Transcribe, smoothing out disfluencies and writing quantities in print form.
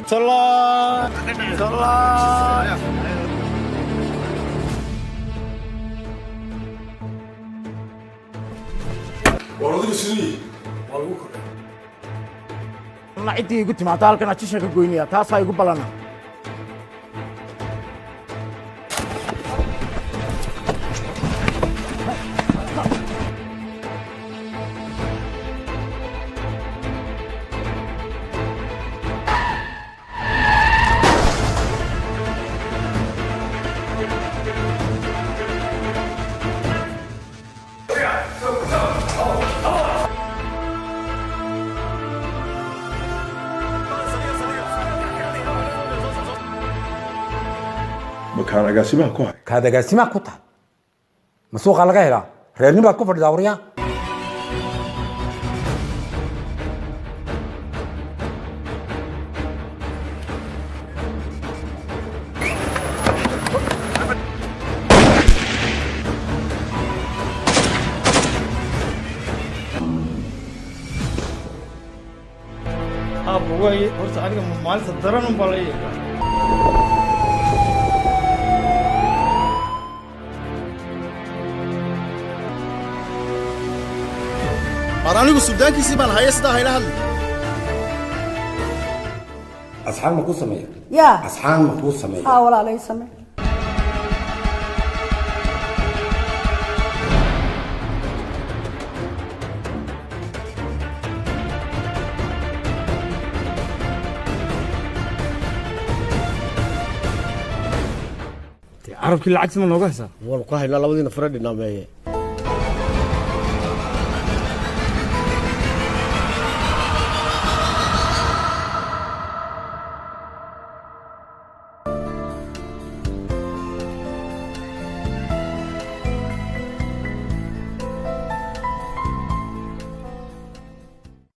Tolaa. War adigu siduu yihi waa lagu kordhay. Ciddii igu timaada halkan ajisha ka goynaya, taasaa igu ballana. Makaan agaasimaha ku hay? Kaad agaasimaha ku tahay ma suuqaa laga helaa? Reernin baad ku fadhidaa waryaa. Aabba waaye, horta aniga maalinta daran un baa la yeegaa. War anigu suldaankiisii baan haya, sidaa hayla hadli. Asxaan ma kuu sameeya? Yaa. Asxaan ma kuu sameeya? Haa walaalay, samee. Carabkii lacagti ma nooga haysaa? Waanu ka haynaa, labadiina fare dhinaameeye.